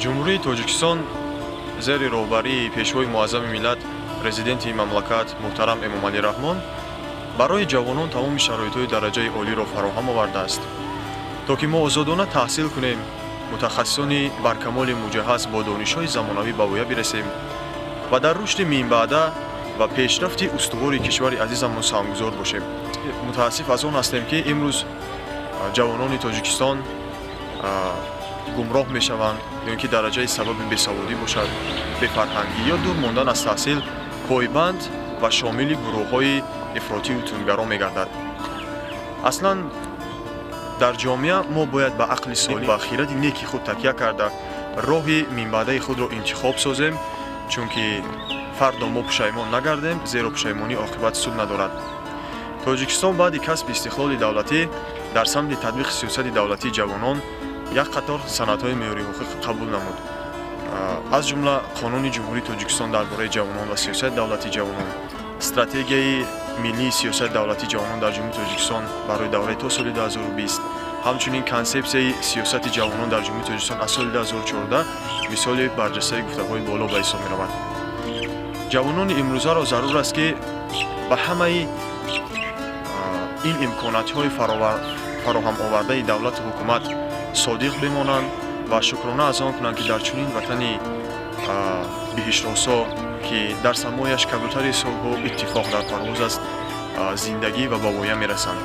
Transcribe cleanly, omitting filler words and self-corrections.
Ҷумҳурии Тоҷикистон зери роҳбарии Пешвои Муаззами миллат, Президенти мамлакат муҳтарам Эмомалӣ Раҳмон барои ҷавонон тамоми шароитҳои дараҷаи олиро фароҳам овардааст, то ки мо озодона таҳсил кунем, мутахассисони баркамоли муҷаҳҳаз бо донишҳои замонавӣ ба воя бирасем ва дар рушди минбаъда ва пешрафти устувори кишвари азизамон саҳмгузор бошем. Мутаассиф аз он ҳастем, ки имрӯз ҷавонони Тоҷикистон гумроҳ мешаванд ё ин ки дараҷаи сабаби бесаводӣ бошад, бефарҳангӣ ё дур мондан аз таҳсил, пойбанд ва шомили гурӯҳҳои ифротию тундгаро мегардад. Аслан дар ҷомеа мо бояд ба ақли солим ва хиради неки худ такя карда, роҳи минбаъдаи худро интихоб созем, чунки фардо мо пушаймон нагардем, зеро пушаймонӣ оқибат суд надорад. Тоҷикистон баъди касби истиқлоли давлатӣ дар самти татбиқи сиёсати давлатии ҷавонон як қатор санадҳои меъёрии ҳуқуқӣ қабул намуд, аз ҷумла Қонуни Ҷумҳурии Тоҷикистон дар бораи ҷавонон ва сиёсати давлатии ҷавонон, Стратегияи миллии сиёсати давлатии ҷавонон дар Ҷумҳурии Тоҷикистон барои давраи то соли 2020, ҳамчунин Консепсияи сиёсати ҷавонон дар Ҷумҳурии Тоҷикистон аз соли 2014 мисоли барҷастаи гуфтаҳои боло ба ҳисоб меравад. Ҷавонони имрӯзаро зарур аст, ки ба ҳамаи ин имкониятҳои фароҳам овардаи давлату ҳукумат содиқ бимонанд ва шукрона аз он кунанд, ки дар чунин ватани биҳиштросо, ки дар самояш кабутари сулҳу иттифоқ дар парвоз аст, зиндагӣ ва ба воя мерасанд.